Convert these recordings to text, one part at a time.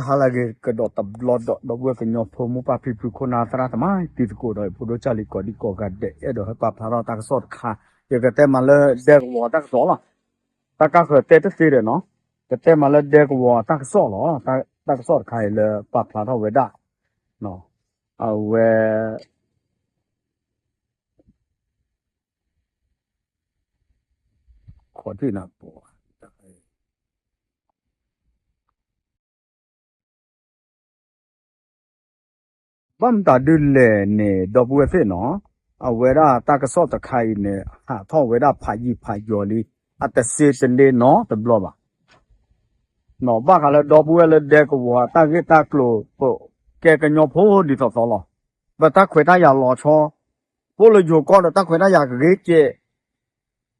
ဟါလၢအဂ့ၤကဒီးတဘျီဒီး ဒီပုၢ်ဝဲၢ်ကညီဖိ မိၢ်ပၢ်ဖံဖု ခိၣ်နၢ်သရၣ်သမါ တံၤသကိးဒီး ဖိဒိၣ်ကၢ်လံၤ ကိးဒံကိးဂၤဒဲး အဲၣ်ဒိးဟဲပာ်ဖျါထီၣ်တၢ်ကစီၣ်တခါ, ယကတဲမးလၢဒဲကဝီၤတၢ်ကစီၣ်လီၤ. တၢ်ကါဃၢၤတဲတသ့ဒီးနီၤ, ကတဲမးလၢဒဲကဝီၤတၢ်ကစီၣ်လီၤ. တၢ်ကစီၣ်တခါအံၤလၢပာ်ဖျါထီၣ်ဝဲဒၣ် အဝဲ ခီၣ်ထံၣ်နၤပ ဘၣ်မတၤဒုးလဲၣ်န့ၣ် ဒီပုၢ်ဝဲၢ်သ့ၣ်နီၤ, အဝဲဒၣ်တၢ်ကစီၣ်တခါအံၤန့ၣ် ဟးထီၣ်ဝဲဒၣ်ဖးယံာ်ဖးယီၤလံ, အတစ့တလ့နီတဘျီဘၣ်. ဘၣ်ဃးလၢဒီပုၢ်ဝဲၢ်လၢဒဲကဝီၤအတၢ်ဂ့ၢ်တၢ်ကျိၤ ပကဲကညီဖိဒ်သိးသိးလီၤ. ပတၢ်ခွဲးတၢ်ယာ်လီၤဆီ, ပအိၣ်လၢယိၤကီၢ်ဒီးတၢ်ခွဲးတၢ်ယာ်ကဂ့ၤကဲး,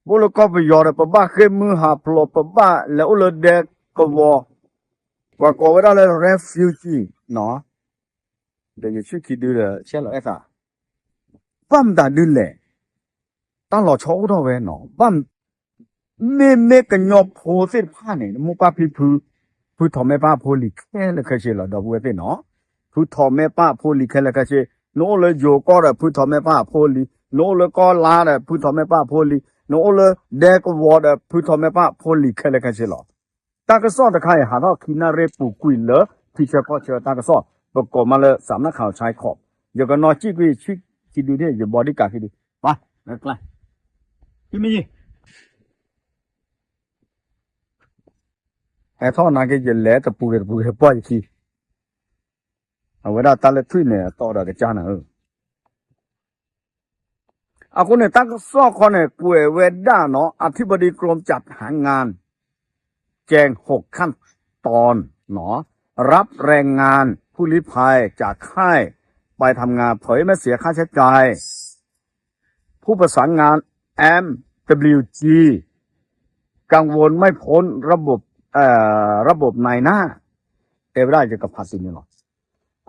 ပအိၣ်လၢကီၢ်ပယီၤဒီး ပဘၣ်ဃ့ၢ်မုၢ်ဟးဖျိး ပဘၣ်လဲၤအိၣ်လၢဒဲကဝီၤ, ပှၤကိးဝဲဒၣ်လၢ refugee ဒီးယဆူၣ်ခံဒုဒီး ဆဲးလီၤအဲၣ်သး, ဘၣ်မတၤဒုးလဲၣ်, တၢ်လီၤဆီအိၣ်ထီၣ်ဝဲနီၤ, ဘၣ် မ့မ့ၢ်ကညီဖိသ့ၣ်တဖၣ်န့ၣ် မိၢ်ပၢ်ဖံဖု, ဖုထီၣ်မဲပၢ်အဖိလံၤခဲလၢာ်ခဲဆ့လီၤ ဒီပုၢ်ဝဲၢ်သ့ၣ်နီၤ, ဖုထီၣ်မဲပၢ်အဖိလံၤခဲလၢာ်ခဲဆ့, နအိၣ်လၢယိၤကီၢ်ဒီး ဖုထီၣ်မဲပၢ်အဖိလံၤ, နအိၣ်လၢကီၢ်လါဒီး ဖုထီၣ်မဲပၢ်အဖိလံၤ, နအိၣ်လၢဒဲကဝီၤဒီး ဖုထီၣ်မဲပၢ်အဖိလံၤခဲလၢာ်ခဲဆ့လီၤ. တၢ်ကစီၣ်တခါအံၤ ဟးထီၣ်ခံနၣ်ရံၣ်ပူၤကွံာ်လၢ ထံဆၢကီၢ်ဆၢတၢ်ကစီၣ်, ပကိးမးလၢ စးနၣ်ခးအီၤဆါခီ, ယကနီၣ်စံၣ်ကွံာ်ဆူၣ်ခံဒုန့ၣ် ယဘီဒံကးခံဒု, ပှၤ, မ့ၢ်ကျါ, မ့ၢ်ယံၤ ဟဲထီၣ်နာ်က့ ယလဲၤတပူၤဂ့ၤတပူၤဂ့ၤ ပှၢ်ယခံ, အဝဲဒၣ်တၢ်လၢထွံၣ်န့ၣ် အတီဒီးကစၢ်နၤဧၢ. အဃိန့ၣ် တၢ်ကစီၣ်ခီန့ၣ် ကွဲးဝဲဒၣ်နီၤ อธิบดีกรมจัดหางาน แจ้งหกขั้นตอน รับแรงงานผู้ลี้ภัยจากค่ายไปทำงานเผยไม่เสียค่าใช้จ่าย ผู้ประสานงาน เอ็มดับเบิลยูจี กังวลไม่พ้นระบบ เอ่อ ระบบนายหน้า တဲဝဲဒၣ်ယကဖးသ့န့ၣ်လီၤ.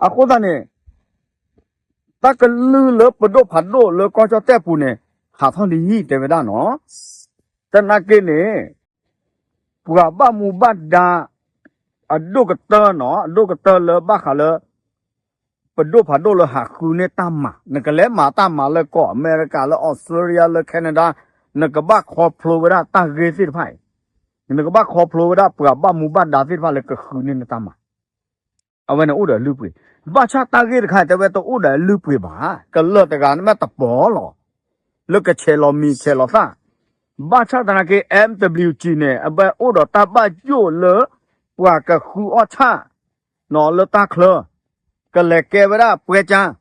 အဃိသတးန့ၣ် တၢ်ကလုၢ်လၢပဒိၣ်ဖးဒိၣ်လၢကီၢ်ကၠီၣ်တဲၣ်ပူၤန့ၣ် ဟးထီၣ်လံ တဲဝဲဒၣ်နီၤ. သနာ်က့န့ၣ် ပှၤဘၣ်မူဘၣ်ဒါ အဒိၣ်ကတၢၢ်နီၤ အဒိၣ်ကတၢၢ်လၢဘၣ်ဃးလၢ ပဒိၣ်ဖးဒိၣ်လၢဟးဃုန့ၢ်တၢ်မၤ နကလဲၤမၤတၢ်မၤလၢကီၢ်အမဲရကၤ လၢအီစထြ့လယါ လၢ Canada နကဘၣ်ခီဖျိဝဲဒၣ်တၢ်ဂ့ၢ်သ့ၣ်တဖၣ်အံၤ, နကဘၣ်ခီဖျိဝဲဒၣ်ပှၤဘၣ်မူဘၣ်ဒါသ့ၣ်တဖၣ်လၢကဃုန့ၢ်နတၢ်မၤ အဝဲန့ၣ်အိၣ်ဒီးလုၢ်ပှ့ၤ, ဘၣ်ဆၣ်တၢ်ဂ့ၢ်တခါအံၤ တဲဝဲတအိၣ်ဒီးလုၢ်ပှ့ၤဘၣ်, ကလၢာ်တဂၤန့ၣ်မ့ၢ်တပီၤလီၤ, လၢကဆဲးလီၤမံၤဆဲးလီၤသၣ်, ဘၣ်ဆၣ်သနာ်က့ เอ็มดับเบิลยูจี န့ၣ် အဝဲအိၣ်ဒီးတၢ်ဘၣ်ယိၣ်လၢ ပှၤကဃုအီၣ်ဆၣ် လၢတၢ်ချၢ, ကလဲၤကဲဝဲဒၣ်ပွဲစား,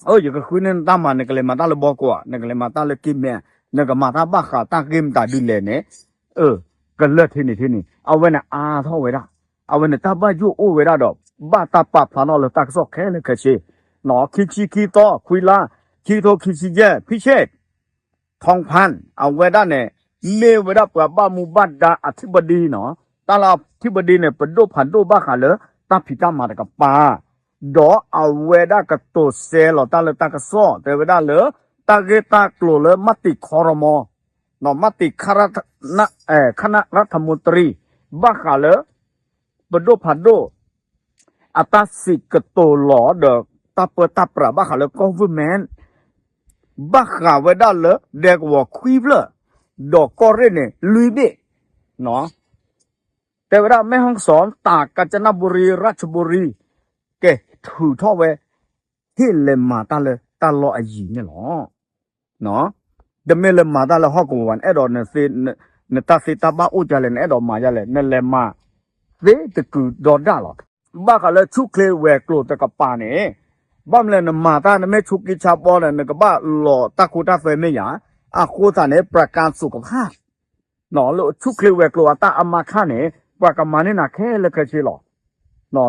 အိ ယကဃုန့ၢ်နတၢ်မၤ နကလဲၤမၤတၢ်လၢဘီကီး, နကလဲၤမၤတၢ်လၢက့မဲ, နကမၤတၢ်ဘၣ်ဃးတၢ်ဂ့ၢ်မတၤဒုလဲၣ်န့ၣ်, ကလၢာ်ထဲန့ၣ်ထဲန့ၣ် အဝဲန့ၣ်အါထီၣ်ဝဲဒၣ်, အဝဲန့ၣ်တၢ်ဘၣ်ယိၣ်အိၣ်ဝဲဒၣ်ဒီး ဘၣ်တၢ်ပာ်ဖျါထီၣ်လၢတၢ်ကစီၣ်ခဲလၢာ်ခဲဆ့, ခံဆံခံသီ ခွံလါ ခံကထိခံဆံယဲၢ် ဖံဆ့ၣ် ထီဖၣ် အဝဲဒၣ်န့ၣ် မ့ၢ်ဝဲဒၣ်ပှၤဘၣ်မူဘၣ်ဒါ อธิบดี နီၤ, တၢ်လၢ อธิบดี န့ၣ် ပဒိၣ်ဖးဒိၣ်ဘၣ်ဃးလၢ တၢ်ဖံးတၢ်မၤတကပၤ, ဒီးအဝဲဒၣ်ကတိၤစဲလီၤတၢ်လၢတၢ်ကစီၣ် တဲဝဲဒၣ်လၢ တၢ်ဂ့ၢ်တၢ်ကျိၤလၢ မတံၤခီရမီ မတံၤ ခန รัฐมนตรี ဘၣ်ဃးလၢ ပဒိၣ်ဖးဒိၣ် အတၢ်စံးကတိၤလီၤဒီး တၢ်ပၢတၢ်ပြးဘၣ်ဃးလၢ government ဘၣ်ဃးဝဲဒၣ်လၢ ဒဲကဝီၤခွံဖျၢၣ် ဒီးကီၢ်ရ့ၣ်န့ၣ် လွံၢ်ဘ့ၣ်, တဲဝဲဒၣ် แม่ฮ่องสอน ตาก กาญจนบุรี ราชบุรี ကဲ ထုးထီၣ်ဝဲ ဟ့ၣ်လဲၤမၤတၢ်လၢတၢ်လီၢ်အယံၤန့ၣ်လီၤ. တမ့ၢ်လၢမၤတၢ်လၢဟီၣ်ကဝီၤ အဲၣ်ဒိး နတၢ်သ့တၢ်ဘၣ်အိၣ်ဒ်လဲၣ် နအဲၣ်ဒိးမၤဒ်လဲၣ် နလဲၤမၤသ့တကုၤဒီဒၣ်လီၤ. ဘၣ်ဃးလၢဆူၣ်ချ့ဝဲၤကျိၤတကပၤန့ၣ် ဘၣ်မနုၤလဲၣ် နမၤတၢ် နမ့ၢ်ဆူၣ်ကံဆါဘီဒီး နကဘၣ်လီၤတၢ်ခိတၢ်သွဲမ့ၢ်ယၤ, အဃိသတးန့ၣ် ประกันสุขภาพ လၢဆူၣ်ချ့ဝဲၤကျိၤအတၢ်အမါခါန့ၣ် ပှၤကမၤန့ၢ်နၤခဲလၢာ်ခဲဆ့လီၤ.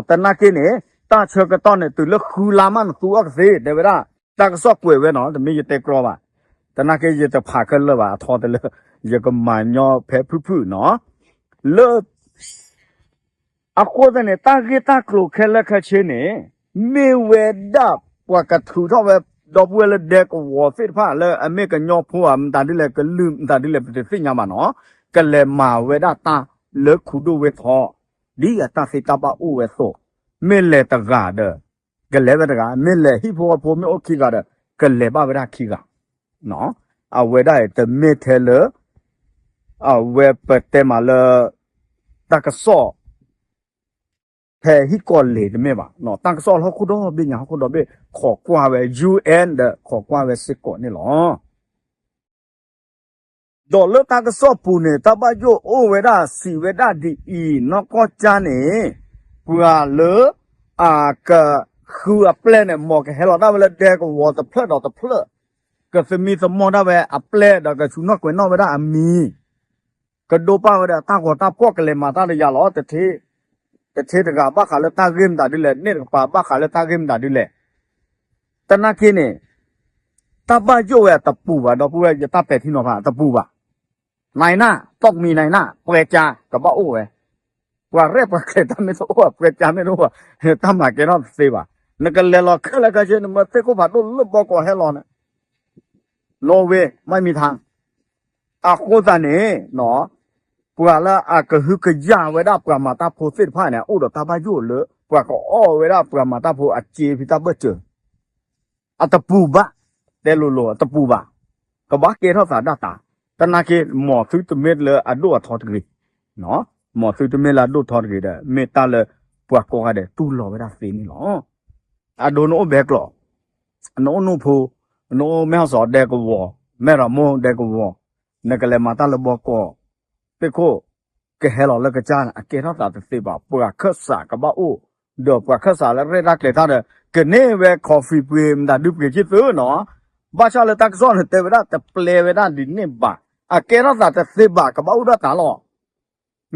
သနာ်က့န့ၣ် တၢ်ဆၢကတီၢ်န့ၣ် တုၤလၢဃုလါမး နသူအီၤကသ့ တဲဝဲဒၣ်, တၢ်ကစီၣ်ကွဲးဝဲနီၤ တမ့ၢ်ယတဲကြီဘၣ်. သနာ်က့ယတဖးခဲလၢာ်ဘၣ် အထီတလၢ ယကမၤညီဖဲဖုၣ်ဖုၣ်နီၤ, လၢ အဃိသတးန့ၣ် တၢ်ဂ့ၢ်တၢ်ကျိၤခဲလၢာ်ခဲဆ့န့ၣ် မ့ၢ်ဝဲဒၣ်ပှၤကထုးထီၣ်ဝဲ ဒီပုၢ်ဝဲၢ်လၢဒဲကဝီၤသ့ၣ်တဖၣ် လၢအမ့ၢ်ကညီဖိဧါ မတၤဒ်လဲၣ် ကလုာ်မတၤဒ်လဲၣ် ပတသ့ၣ်ညါဘၣ်နီၤ, ကလဲၤမၤဝဲဒၣ်တၢ်လၢခူဒိၣ်ဝ့ၢ်ထီၣ် ဒ်အတၢ်သ့တၢ်ဘၣ်အိၣ်ဝဲအသိး မ့ၢ်လဲၤတဂၤဒီး ကလဲၤဝဲတဂၤ, မ့ၢ်လဲၤဟံၣ်ဖိဃီဖိမ့ၢ်အိၣ်ခံဂၤဒီး ကလဲၤဘၣ်ဝဲဒၣ်ခံဂၤ. အဝဲဒၣ်အံၤတမ့ၢ်ထဲလၢ အဝဲပတဲမးလၢ တၢ်ကစီၣ် ဖဲဟံၣ်ကီၢ်လ့ၤတမ့ၢ်ဘၣ်, တၢ်ကစီၣ်လၢဟီၣ်ခိၣ်ဒီဘ့ၣ်ညါ ဟီၣ်ခိၣ်ဒီဘ့ၣ် ခိးကွၢ်ဝဲ ယူၣ်အဲၣ် ဒီးခိးကွၢ်ဝဲစ့ၢ်ကီးန့ၣ်လီၤ. ဒီးလၢတၢ်ကစီၣ်ပူၤန့ၣ် တၢ်ဘၣ်ယိၣ်အိၣ်ဝဲဒၣ်စံးဝဲဒၣ်ဒ်အံၤ, နီၢ်ကီၢ်ကၠါန့ၣ် ပှၤလၢ အကဃုအပျဲၢ်န့ၣ် မ်ကဟဲလီၤဒၣ်ဝဲလၢဒဲကဝီၤတဖျၢၣ်ဒီးတဖျၢၣ်, ကသမံသမိးဒၣ်ဝဲအပျဲၢ်ဒီးကဆူၣ်နီၣ်ကွဲးနီၣ်ဝဲဒၣ်အမံၤ ကဒိးပာ်ဝဲဒီးတၢ်ဂီၤတၢ်ဖှီၣ် ကလဲၤမၤတၢ်တယၤလီၤ. တထ့တဂၤဘၣ်ဃးလၢတၢ်ဂ့ၢ်မတၤဒ်လဲၣ်, န့ၣ်တကပၤဘၣ်ဃးလၢတၢ်ဂ့ၢ်မတၤဒ်လဲၣ်. တနာ်က့န့ၣ် တၢ်ဘၣ်ယိၣ်ဝဲအတပူၤဘၣ်, ဒီပုၢ်ဝဲၢ် ယတၢ်ပဲာ်ထံနီၤဖးအတပူၤဘၣ်. နၤနၤ တီၢ်မံၤနၤနၤ ပှဲၤကၠါကဘၣ်အိၣ်ဝဲ, ပှၤရဲၣ်ပှၤကျဲၤတၢ်မ့ၢ်တအိၣ်ဘၣ် ပှဲၤကၠါမ့ၢ်တအိၣ်ဘၣ် တၢ်မၤကဲထီၣ်တသ့ဘၣ်. နကလဲၤလီၤခဲလၢာ်ခဲဆ့ နမ့ၢ်သ့ၣ်ခိၣ်ဖးဒိၣ်လၢဘီကီးဟဲလီၤန့ၣ် no way မ့ၢ်မံၤထါ အဃိသတးန့ၣ် ပှၤလၢအကဟုကယာ်ဝဲဒၣ်ပှၤမၤတၢ်ဖိသ့ၣ်တဖၣ်န့ၣ် အိၣ်ဒီးတၢ်ဘၣ်ယိၣ်လၢ ပှၤကအီၣ်ဝဲဒၣ်ပှၤမၤတၢ်ဖိအစ့ဖံတၢ်ဘၢၣ်စၢၤ အတပူၤဘၣ်, တဲလိၤလိၤအတပူၤဘၣ်, ကဘၣ်ကဲထီၣ်သးဒၣ်တၢ်, တနာ်က့ မ်သုတမ့ၢ်လၢအဒိၣ်အထီတဂ့ၤ, မ်သုတမ့ၢ်လၢအဒိၣ်ထီတဂ့ၤဒီး မ့ၢ်တၢ်လၢပှၤကိးဂၤဒဲးတူၢ်လိာ်ဝဲဒၣ်သ့န့ၣ်လီၤ. အဒိ နအိၣ်ဘဲကျိး, နအိၣ်နူၢ်ဖိ, နအိၣ်မဲၢ်ဟီၣ်စီၤဒဲကဝီၤ, မဲၢ်ရမိၢ်ဒဲကဝီၤ, နကလဲၤမၤတၢ်လၢဘီကီး သ့ၣ်ခိၣ် ကဟဲလီၤလၢကစၢ်န့ၣ် အကဲထီၣ်သးတသ့ဘၣ်. ပှၤခၢၣ်စးကဘၣ်အိၣ်, ဒီးပှၤခၢၣ်စးလၢရဲၣ်တၢ်ကျဲၤတၢ်ဒီး ကန့ၢ်ဝဲ coffee ပှ့ၤမတၤဒုပှ့ၤက့ၢ်သုနီၤ, ဘၣ်ဆၣ်လၢတၢ်ကစီၣ်န့ၣ် တဲဝဲဒၣ်တပျဲဝဲဒၣ်ဒ်န့ၣ်ဘၣ်, အကဲထီၣ်သးတသ့ဘၣ် ကဘၣ်အိၣ်ဒီးတၢ်လီၤ.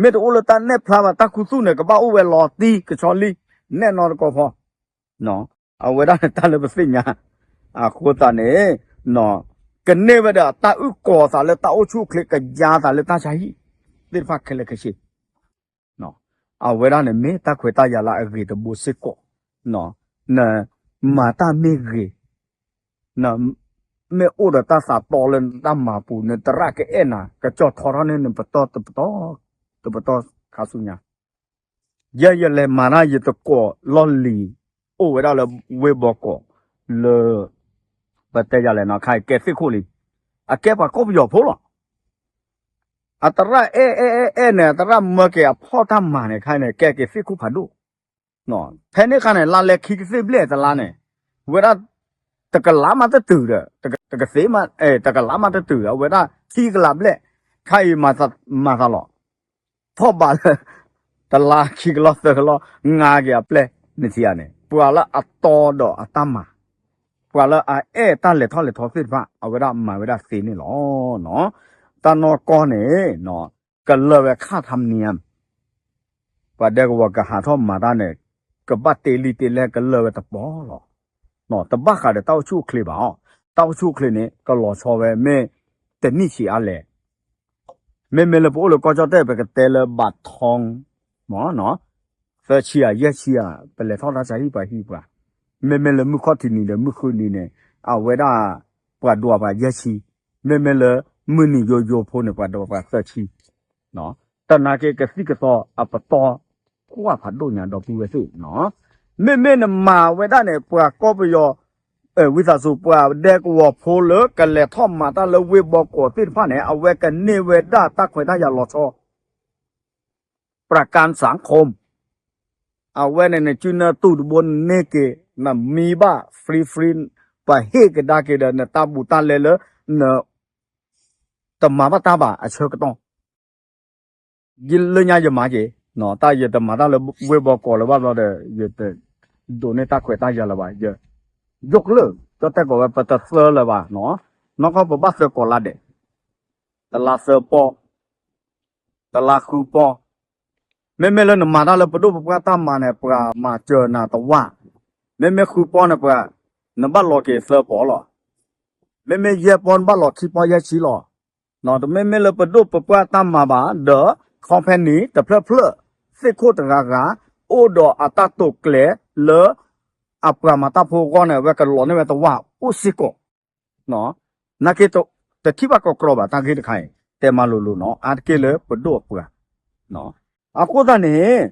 မ့ၢ်တအိၣ်လၢတၢ်နဲၣ်ဖျါဘၣ် တၢ်ခူသူၣ်န့ၣ် ကဘၣ်အိၣ်ဝဲလီၤတံၢ်ကဆီလံ, နဲၣ်နီတကီၢ်ဖီ အဝဲဒၣ်န့ၣ်တၢ်လၢပသ့ၣ်ညါ, အဃိသတးန့ၣ် ကန့ၢ်ဝဲဒီးတၢ်အုၣ်ကီၤသးလၢတၢ်အိၣ်ဆူၣ်အိၣ်ချ့ ကယါသးလၢတၢ်ဆါဟံၣ်သ့ၣ်တဖၣ်ခဲလၢာ်ခဲဆ့, အဝဲဒၣ်န့ၣ်မ့ၢ်တၢ်ခွဲးတၢ်ယာ်လၢအဂ့ၤတဘိစ့ၢ်ကီး, နမၤတၢ်မ့ၢ်ဂ့ၤ, နမ့ၢ်အိၣ်ဒီးတၢ်သးတီလၢနတၢ်မၤပူၤ နသရၣ်ကအဲၣ်နၤ ကကၠီၣ်ထီထီၣ်န့ၢ်နပတီၢ်တပတီၢ်, တပတီၢ်ခါဆူညါ ယဲယလဲၤမၤတၢ်ယတကိးလီၢ်လံၤ အိၣ်ဝဲဒၣ်လၢဝ့ၢ်ဘီကီး လၢ ပတဲယၤလဲၣ်နီၤ ခါအံၤကဲသ့ၣ်ခိၣ်လံ, အကဲပှၤကီၢ်ပယီၤဖိလီၤ. အသရၣ်အဲၣ်အဲၣ်အဲၣ်အဲၣ်န့ၣ် အသရၣ်မၢက့ၤအဖီၣ်တၢ်မၤန့ၣ် ခါအံၤန့ၣ် ကဲက့ၤသ့ၣ်ခိၣ်ဖးဒိၣ်, ဖဲန့ၣ်အခါန့ၣ် လါလဲခံကသ့ၣ်ဘျဲၣ်တလါန့ၣ် ဝဲဒၣ် တကလးမးတတုၤဒီး တကသ့ၣ်မး တကလးမးတတုၤဒီး အဝဲဒၣ်ခံကလးဘျဲၣ် ခါအံၤမၤသးလီၤ ထီၣ်ဘးလၢ တလါခံကလီၢ်သၢကလီၢ် ငါက့ၤအပျဲၢ် နထံၣ်ဧါန့ၣ် ပှၤလၢအတီဒီးအတၢ်မၤ ပှၤလၢအအဲၣ်တၢ်လဲၤထီၣ်လဲၤထီသ့ၣ်တဖၣ် အဝဲဒၣ်မၤဝဲဒၣ်သ့န့ၣ်လီၤ. တၢ်နီၢ်ကီၢ်န့ၣ် ကလၢာ်ဝဲခါထါမနံၤဧါ ပှၤဒဲကဝီၤကဟးထီၣ်မၤတၢ်န့ၣ် ကဘၣ်တ့လံတ့လဲၢ်ကလၢာ်ဝဲတပီၤလီၤ. တဘၣ်ဃးဒီးတၢ်အိၣ်ဆူၣ်အိၣ်ချ့ဘၣ်အီၤ, တၢ်အိၣ်ဆူၣ်အိၣ်ချ့န့ၣ် ကလီၤဆီဝဲမ့ၢ်တနံၣ်ဆံးအါလဲၣ် မ့မ့ၢ်လၢပအိၣ်လၢကီၢ်ကၠီၣ်တဲၣ် ပကတဲလၢဘးထီ မ့ၢ် သၢဆံဧါ ယဲၢ်ဆံဧါ ပလဲၤထီၣ်တၢ်ဆါဟံၣ်ပှၤဟံၣ်ပှၤ, မ့မ့ၢ်လၢမုၢ်ခီၣ်ထံးနံၤဒီးမုၢ်ဃုနံၤန့ၣ် အဝဲဒၣ် ပှၤဒိးပှၤယဲၢ်ဆံ, မ့မ့ၢ်လၢမုၢ်နံၤယိယိဖိန့ၣ် ပှၤဒိးပှၤသၢဆံ တနာ်က့ ကသံၣ်ကသီအပတီၢ် ကွၢ်ဖးဒိၣ်ညါဒီပုၢ်ဝဲၢ်သ့ၣ်နီၤ, မ့မ့ၢ်နမၤဝဲဒၣ်န့ၣ် ပှၤကီၢ်ပယီၤ ဝံသးစူၤ ပှၤဒဲကဝီၤဖိလၢကလဲၤထီၣ်မၤတၢ်လၢဝ့ၢ်ဘီကီးသ့ၣ်တဖၣ်န့ၣ် အဝဲကန့ၢ်ဝဲဒၣ်တၢ်ခွဲးတၢ်ယာ်လီၤဆီ ပြၣ်ကၣ်စၣ်ခိၣ် အဝဲန့ၣ် နစုနတူၢ်တဘိန့ၢ်က့ၤ နမံဘၣ် free free ပှၤဟ့ၣ်ကဒါက့ၤဒီး နတၢ်ဘူးတၢ်လဲလၢ န တမၤဘၣ်တၢ်ဘၣ်အဆၢကတီၢ် လၢညါယမၤက့ၤ တၢ်ယတမၤတၢ်လၢဝ့ၢ်ဘီကီးလၢၤဘၣ်ဘျီဒီး ယတဒိးန့ၢ်တၢ်ခွဲးတၢ်ယာ်လၢၤဘၣ် ယ ယိၣ်ကျၢၢ် ကၠီၣ်တဲၣ်ကိးဝဲ ပတသၢလၢၤဘၣ်နီၤ, နီၢ်ကီၢ်ပဘၣ်သၢကိးလါဒဲး တလါသၢပီၢ် တလါဃုပီၢ်, မ့မ့ၢ်လၢနမၤတၢ်လၢပဒိၣ်ပပှၢ်တၢ်မၤန့ၣ် ပှၤမၤစၢၤနၤတဝၢ်, မ့မ့ၢ်ဃုပီၢ်န့ၣ် ပှၤ နဘၣ်လီၤက့ၤသၢပီၢ်လီၤ, မ့မ့ၢ်ယဲၢ်ပီၢ်နဘၣ်လီၤခံပီၢ်ယဲၢ်ဆံလီၤ, တမ့မ့ၢ်လၢပဒိၣ်ပပှၢ်တၢ်မၤဘၣ် ဒီး company တဖျၢၣ်ဖျၢၣ် သ့ၣ်ခိၣ်တဂၤဂၤ အိၣ်ဒီးအတၢ်တိာ်ကျဲၤလၢ အပှၤမၤတၢ်ဖိအဂီၢ်န့ၣ် အဝဲကလီၤန့ၢ်ဝဲတဝၢ်အိၣ်စ့ၢ်ကီး နာ်က့ တထံၣ်ဘၣ်ကီးကြီဘၣ် တၢ်ဂ့ၢ်တခါအံၤ တဲမၤလိၤလိၤနီၤ အါတက့ၢ်လၢပဒိၣ်အပှၤ, အဃိသတးန့ၣ်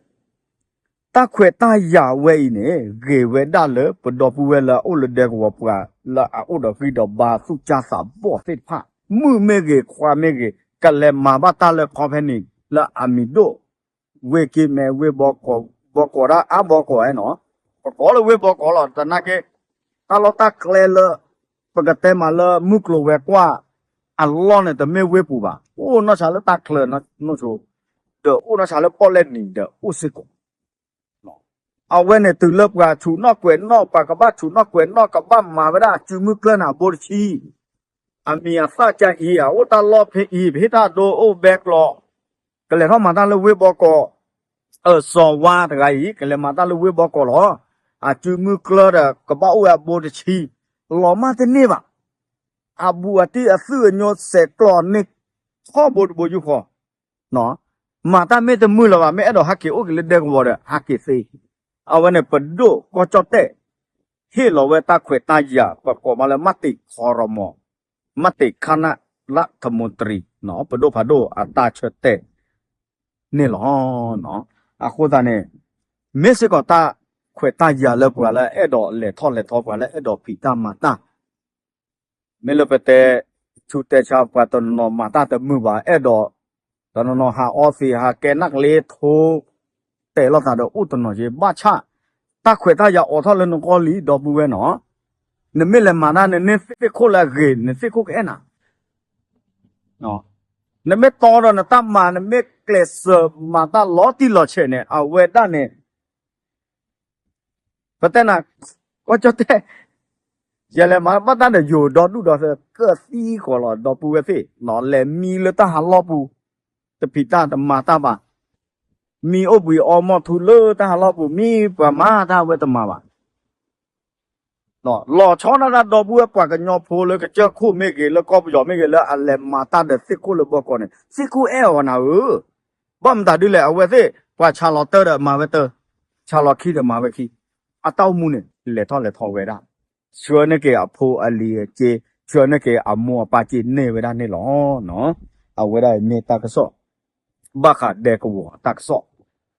တၢ်ခွဲးတၢ်ယာ်ဝဲအံၤန့ၣ် ဂ့ၤဝဲဒၣ်လၢပဒီပုၢ်ဝဲၢ်လၢအအိၣ်လၢဒဲကဝီၤပှၤလၢအအိၣ်ဒီးဂံၢ်ဒီးဘါသူၣ်ကၢ်သးဘီၣ်သ့ၣ်တဖၣ်, မုၣ်မ့ၢ်ဂ့ၤ ခွါမ့ၢ်ဂ့ၤ ကလဲၤမၤဘၣ်တၢ်လၢ company လၢအမံၤဒိၣ် ဝ့ၢ်က့မဲ ဝ့ၢ်ဘီကီး, ဘီကီးဒၣ်အါဘီကီးနီၤ, ပကိးလၢဝ့ၢ်ဘီကီးလီၤ. သနာ်က့ တၢ်လီၢ်တၢ်ကျဲလၢ ပကတဲမးလၢမုၢ်ကျိၤဝဲၤကွာ်အလီၢ်န့ၣ် တမ့ၢ်ဝ့ၢ်ပူၤဘၣ်, အိၣ်နီၢ်ဆါလၢတၢ်ချၢနီၢ်ဆိ, ဒီးအိၣ်နီၢ်ဆါလၢပီၣ်လဲၣ်နံၤဒီးအိၣ်စ့ၢ်ကီး. အဝဲန့ၣ်တုၤလၢပှၤဆူးနီၣ်ကွဲးနီၣ် ပှၤကဘၣ်ဆူးနီၣ်ကွဲးနီၣ် ကဘၣ်မၤဝဲဒၣ်အစုမုၢ်ကျၢၢ်န့ၣ် အဘိတဆံ, အမံၤအသၣ်ကၢအံၤ အအိၣ်တၢ်လီၢ်ဖဲအံၤ ပဟ့ၣ်တၢ်ဒိအိၣ်ဘဲကျီ, ကလဲၤထီၣ်မၤတၢ်လၢဝ့ၢ်ဘီကီး, အၢ စီၤဝါတဂၤအံၤ ကလဲၤမၤတၢ်လၢဝ့ၢ်ဘီကီးလီၤ. အစုမုၢ်ကျၢၢ်ဒီး ကဘၣ်အိၣ်ဝဲအဘိတဆံ, လီၤမၢ်တန့ၢ်ဘၣ်. အဘူးအတံၢ်အသုးအညိ စဲးကျီးန့ၢ်ထီၣ်ဘိတဘိယူၢ်ဃီ မၤတၢ်မ့ၢ်တမုာ်လၢၤဘၣ်, မ့ၢ်အဲၣ်ဒိးဟဲက့ၤအိၣ်က့ၤလၢဒဲကဝီၤဒီး ဟဲက့ၤသ့. အဝဲန့ၣ် ပဒိၣ်ကီၢ်ကၠီၣ်တဲၣ် ဟ့ၣ်လီၤဝဲတၢ်ခွဲးတၢ်ယာ် ပကိးမးလၢ မတ့ၢ်ခီရမီၤ, မတ့ၢ်ခနၣ်လၢထမူတရံး, ပဒိၣ်ဖးဒိၣ်အတၢ်ဆၢတဲာ်န့ၣ်လီၤ. အဃိသတးန့ၣ် မ့ၢ်စ့ၢ်ကီးတၢ်ခွဲးတၢ်ယာ်လၢပှၤလၢအဲၣ်ဒိးလဲၤထီၣ်လဲၤထီ ပှၤလၢအဲၣ်ဒိးဖံးတၢ်မၤတၢ် မ့ၢ်လၢပတဲဆူးတဲဆါ ပှၤတနီၤနီၤမၤတၢ်တမုာ်ဘၣ်, အဲၣ်ဒိး တနီၤနီၤဟးအီသံး ဟးကဲနၢ်ကလ့ထိ တဲာ်လိာ်သးဒီးအိၣ်တနီၤက့ၤ ဘၣ်ဆၣ် တၢ်ခွဲးတၢ်ယာ်အိးထီၣ်လၢနဂီၢ်လံ ဒီပုၢ်ဝဲၢ်နီၤ. နမ့ၢ်လဲၤမၤတၢ် နန့ၢ်သ့ၣ်ခိၣ်လၢအဂ့ၤ နသ့ၣ်ခိၣ်ကအဲၣ်နၤ, နမ့ၢ်တီဒီးနတၢ်မၤ နမ့ၢ်ကျဲးစၢးမၤတၢ်လီၤတံၢ်လီၤဆဲးန့ၣ် အဝဲဒၣ်န့ၣ် ပတဲနၤ ကီၢ်ကၠီၣ်တဲၣ် ယလဲၤမၤဘၣ်တၢ်ဒီးယိၤဒီဒူၣ်ဒီသၢ ကၢၣ်သံဃီၤလီၤ ဒီပုၢ်ဝဲၢ်သ့ၣ်, လဲၤမံလၢတၢ်ဟးလီၢ်ပူၤ တဖံးတၢ်တမၤတၢ်ဘၣ်, မံအိၣ်ဘှံးအီမီၢ်ထူလၢတၢ်ဟးလီၢ်ပူၤ မံပှၤမၤတၢ်ဝဲတမၤဘၣ်. လီၤဆီဒၣ်တၢ်ဒီပုၢ်ဝဲၢ်ပှၤကညီဖိလၢကစၢၢ်ခိၣ်မ့ၢ်ဂ့ၤ လၢကီၢ်ပယီၤမ့ၢ်ဂ့ၤ လၢအလဲၤမၤတၢ်ဒီးသ့ၣ်ခိၣ်လၢဘီကီးန့ၣ် သ့ၣ်ခိၣ်အဲၣ်အီၤနၤဧၢ, ဘၣ်မတၤဒ်လဲၣ် အဝဲသ့ၣ် ပှၤဆါလီၤတၢ်ဒီးမၤဝဲတၢ်, ဆါလီၤခံဒီးမၤဝဲခံ, အတၢ်အိၣ်မူန့ၣ် လဲၤထီၣ်လဲၤထီဝဲဒၣ်, ဆှၢန့ၢ်က့ၤအဖိအလံၤအစ့, ဆှၢန့ၢ်က့ၤအမိၢ်အပၢ်စ့န့ၢ်ဝဲဒၣ်န့ၣ်လီၤ. အဝဲဒၣ်အံၤမ့ၢ်တၢ်ကစီၣ် ဘၣ်ဃးဒဲကဝီၤတၢ်ကစီၣ်,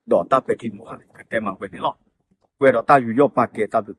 ဒီးတၢ်ပဲာ်ထံနီၤဖးန့ၣ် ကတဲမးဝဲန့ၣ်လီၤ. ကွဲးဒီးတၢ်ယူးယီၣ်ပာ်ကဲတၢ်ဘျုး